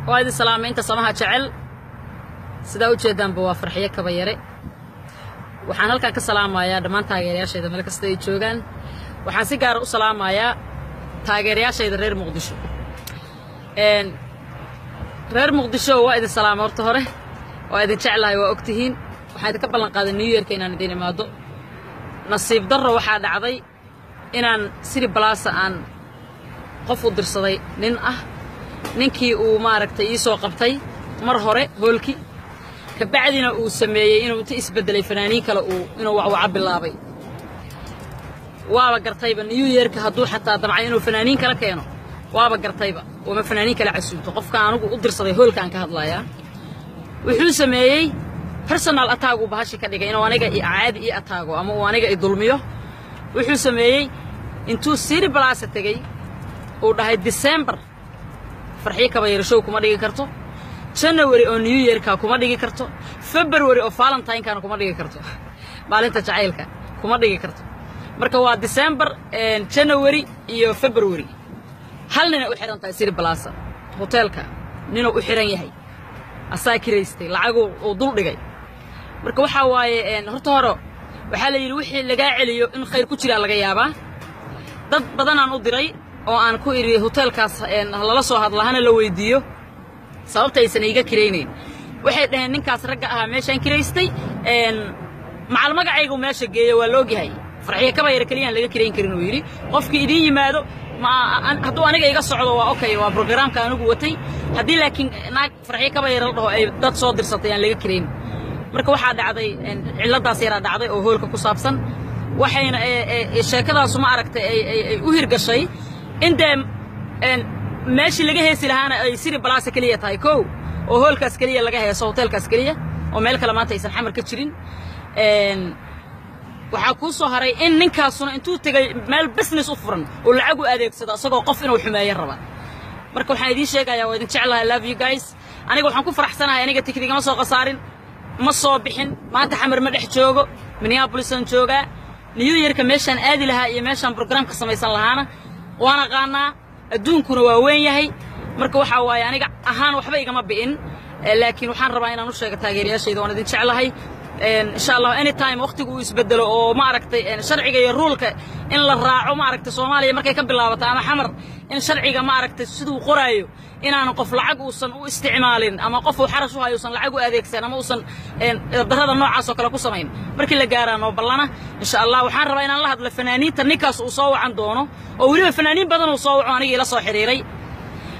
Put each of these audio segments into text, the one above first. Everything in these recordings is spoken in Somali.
Waa idin salaamay inta samaha jecel. Sidaa u jeedaanba, waa Farxiyo Kabayare. Waxaan halkan ka salaamayaa dhammaan taageerayaashayda meel kasta ay joogaan. Waxaan si gaara u salaamayaa taageerayaashayda reer Muqdisho. Reer Muqdisho, waa idin salaama. Horta hore waa idin jeclahay, waa ogtihiin. Waxaan idinka ballan qaaday New Yearka inaan idin imaado. Nasiib darro, waxaa dhacday inaan City Plaza aan qof u dirsaday, nin ah. Ninkii uu maaragtay ii soo qabtay mar hore hoolki, kabacdina uu sameeyey inuu inta isbeddelay fanaaniin kale uu inuu wacwaco bilaabay. Waaba gartayba, New Yearka hadduu xataa damcay inuu fanaaniin kale keeno, waaba gartayba uma fanaaniin kale casuumto. Qofka anugu u dirsaday hoolka aan ka hadlayaa wuxuu sameeyey personal attack uu bahashi ka dhigay, inuu aniga caadi ii attacko ama uu aniga i dulmiyo. Wuxuu sameeyey intuu City Plaza tegey uu dhahay, "December Farxiyo Kabayare show kuma dhigi karto, January oo New Yearka kuma dhigi karto, February oo Valentinekana kuma dhigi karto, maalinta jacaylka kuma dhigi karto." Marka waa December, January iyo February. Hal nina u xidhan tahay City Plaza hotelka, ninuu u xidhan yahay, asaa kiraystay, lacaguu uu dul dhigay. Marka waxaa waaye, horta hore waxaa la yidhi, wixii lagaa celiyo in khayr ku jiraa laga yaabaa. Dad badanaan u diray oo aan ku idhi hotelkaas lala soo hadla, hana la weydiiyo sababta aysan iiga kiraynayn. Waxay dhaheen, ninkaas ragga ahaa meeshaan kiraystay, macal magacaygu meesha geeyo, waa laogyahay, Farxiyo Kabayare keliyaan laga kirayn karin, uu yidhi. Qofkii idiin yimaado hadduu aniga iga socdo, waa okay, waa programka anigu watay. Haddii laakiin naag Farxiyo Kabayare la dhaho ay dad soo dirsatay, aan laga kirayn. Marka waxaa dhacday cilladdaas yaraa dhacday oo hoolka ku saabsan. Waxayna sheekadaasu, ma aragtay, ay u hirgashay in dee meeshii laga heesi lahaana ay City Plaza keliya tahay kow, oo hoolkaas keliya laga heeso, hoteelkaas keliya, oo meel kale maanta aysan Xamar ka jirin. Waxaa kuu soo haray in ninkaasuna intuu tegay meel business u furan oo lacag u adeegsado, isagoo qof inuu xumeeyo raba. Marka waxaan idiin sheegayaa, waa idin jeclahay, love you guys. Aniga waxaan ku faraxsanahay, aniga tikid igama soo khasaarin, ma soo bixin. Maanta Xamar ma dhex joogo, Minneapolisaan joogaa. New Yearka meeshaan aadi lahaa iyo meeshaan programka samaysan lahaana waan aqaanaa. Adduunkuna waa weyn yahay. Marka waxaa waaye, aniga ahaan waxba igama bi'in, laakiin waxaan rabaa inaan u sheego taageerayaashayda, waan idin jeclahay. Insha Allah, anytime waqtigu uu isbedelo oo, ma aragtay, sharciga iyo ruleka in la raaco, ma aragtay, Soomaaliya markay ka bilaabato ama Xamar, in sharciga, ma aragtay, siduu qoraayo, inaan qof lacag uusan u isticmaalin ama qof uu xarash u hayo uusan lacag u adeegsan ama uusan darrada noocaas oo kale ku samayn, markii la gaaraa noo ballana, insha Allah. Waxaan rabaa inaan la hadlo fanaaniinta ninkaas uu soo wacan doono, oo weliba fanaaniin badan uu soo waco aniga ila soo xiriiray.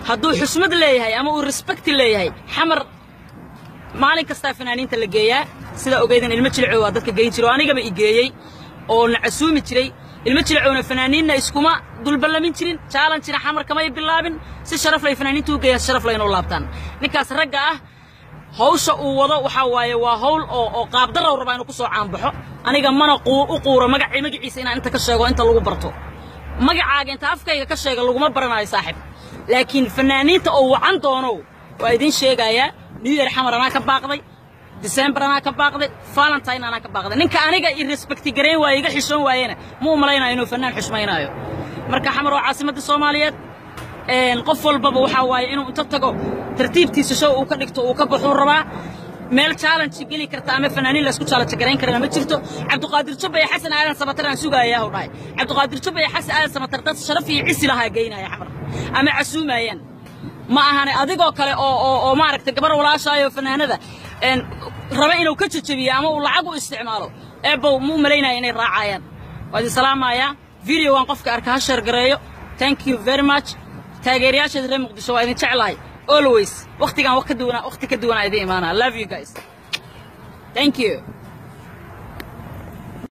Hadduu xusmad leeyahay ama uu respect leeyahay, Xamar maalin kastaa fanaaniinta la geeyaa. Sida ogeydan, Ilmo Jilcow waa dadka geyn jiro, oo anigaba i geeyey oo na casuumi jiray. Ilmo Jilcowna fanaaniinna iskuma dulballamin jirin, challengena Xamar kamay bilaabin. Si sharaf lay fanaaniinta u geeyaan, si sharaf layna u laabtaan. Ninkaas ragga ah hawsha uu wado waxaa waaye waa hawl oo qaabdarrow rabaa inuu ku soo caanbaxo. Aniga mana u quuro magaciisa inaan inta ka sheego, inta lagu barto. Magacaaga inta afkayga ka sheega laguma baranayo, saaxib. Laakiin fanaaniinta oo wacan doonow, waa idiin sheegayaa, New Year Xamar anaa ka baaqday, December anaa ka baaqday, Valentine anaa ka baaqday. Ninka aniga i respect garayn waaye, iga xishoon waayena, ma u malaynayo inuu fanaan xushmaynaayo. Marka Xamar waa caasimadda Soomaaliyeed. Qof walbaba waxaa waaye inuu inta tago tartiibtiisa show uu ka dhigto, uu ka baxuu rabaa. Meel challenge geli karta ama fanaaniin laysku challenge garayn karana ma jirto. Cabdiqaadir Jubba iyo Xasan Aadan Samatar aan sugayaa, u dhahay. Cabdiqaadir Jubba iyo Xasan Aadan Samatar dad sharaf iyo cisi lahaa geynaya Xamar ama casuumayaan, ma ahane adigoo kale oo, maaragtay, gabar walaashaayo fanaanada raba inuu ka jajabiyo ama uu lacag u isticmaalo. Eebow, ma u malaynaya inay raacayaan. Waa idin salaamayaa. Videogan qofka arka ha share gareeyo. Thank you very much, taageerayaasheeda reer Muqdisho. Waa idin jeclahay always. Waqtigaan waqti ka duwanaa idin imaanaa. Love you guys, thank you.